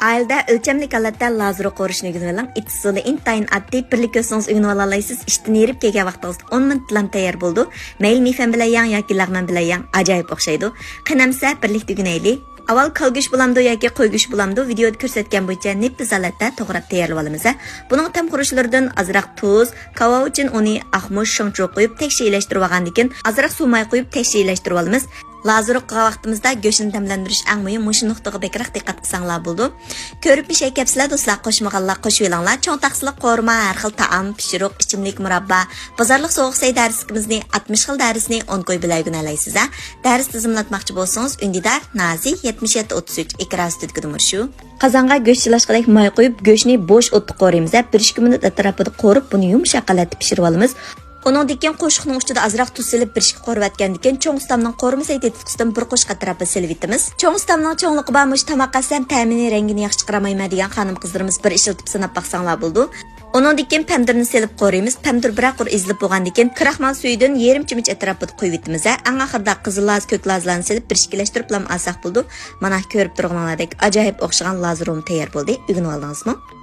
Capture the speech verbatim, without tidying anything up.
ئائىلىدە ئۆلچەملىك ھالەتتە لازېرو قورۇشنى ئۆگىنىۋېلىڭ. ئىت ئۇسۇلى ئىنتايىن ئاددىي، بىرلا كۆرسىڭىز ئۆگىنىۋالالايسىز. ئىشتىن ھېرىپ كەلگەن ۋاقتىڭىزدا ئون مىنۇتتىلا تەييار بولىدۇ. مەيلى مىفەن بىلەن يەڭ ياكى لەغمەن بىلەن يەڭ، ئاجايىپ ئوخشايدۇ. قېنى ئەمىسە بىرلىكتە ئۆگىنەيلى. ئاۋۋال كالا گۆش بولامدۇ ياكى قوي گۆشى بولامدۇ، ۋىدېئودا كۆرسەتكەن بويىچە نېپىز ھالەتتە توغراپ تەييارلىۋالىمىز. بۇنىڭ تەم خۇرۇچلىرىدىن ئازراق تۇز، كاۋاۋۇچىن ئۇنى، ئاقمۇچ، شېڭچۇ قويۇپ تەكشى ئىلەشتۈرۈۋالغاندىن كېيىن، ئازراق سۇ ماي قويۇپ تەكشى ئىلەشتۈرۈۋالىمىز. لازېرو قىلغان ۋاقتىمىزدا گۆشنى دەملەندۈرۈش ئەڭ مۇھىم، مۇشۇ نۇقتىغا بەكرەك دىققەت قىلساڭلار بولىدۇ. كۆرۈپ مىشەي كەپسىلەر دوستلار، قوشمىغانلار قوشۇۋېلىڭلار. چوڭ تاقسىلىق قورۇما، ھەر خىل تائام، پىشۇرۇق، ئىچىملىك، مۇراببا، بازارلىق سوغۇق سەي دەرسلىكىمىزنى، ئاتمىش خىل دەرسنى ئون كوي بىلەن ئۆگىنەلەيسىز ھە. دەرس تىزىملاتماقچى بولسىڭىز، ئۈندىدار، نازى، يەتمىش يەتتە ئوتتۇز ئۈچ، ئېكران ئۈستىدىكى نومۇر شۇ. قازانغا گۆش چىلاشقىدەك ماي قۇيۇپ، گۆشنى بوش ئوتتا قورۇيمىز ھە، بىر ئىككى مىنۇت ئەتراپىدا قورۇپ، بۇنى يۇمشاق ھالەتتە پىشۇرۇۋالىمىز. ئۇنىڭدىن كېيىن قوشۇقنىڭ ئۇچىدا ئازراق تۇز سېلىپ، بىر ئىككى قورۇۋەتكەندىن كېيىن، چوڭ ئۇستامنىڭ قورۇما سەي تېتىتقۇسىدىن بىر قوشۇق ئەتراپىدا سېلىۋېتىمىز. چوڭ ئۇستامنىڭ چوڭلۇقى بار مۇشۇ تاماق ئەسلەم تەمىنى، رەڭگىنى ياخشى چىقىرالمايمەن دېگەن خانىم-قىزلىرىمىز بىر ئىشلىتىپ سىناپ باقساڭلار بولىدۇ. ئۇنىڭدىن كېيىن پەمدۇرنى سېلىپ قورۇيمىز. پەمدۇر بىرەر قۇر ئېزىلىپ بولغاندىن كېيىن، كراخمال سۈيىدىن يېرىم چۆمۈچ ئەتراپىدا قۇيۇۋېتىمىز ھە. ئەڭ ئاخىرىدا قىزىل لاز، كۆك لازلارنى سېلىپ، بىر شەكىللەشتۈرۈپلام ئالساق بولىدۇ. مانا، كۆرۈپ تۇرغىنىڭلاردەك ئاجايىپ ئوخشىغان لازېروم تەييار بولدى. ئۆگىنىۋالدىڭىزمۇ؟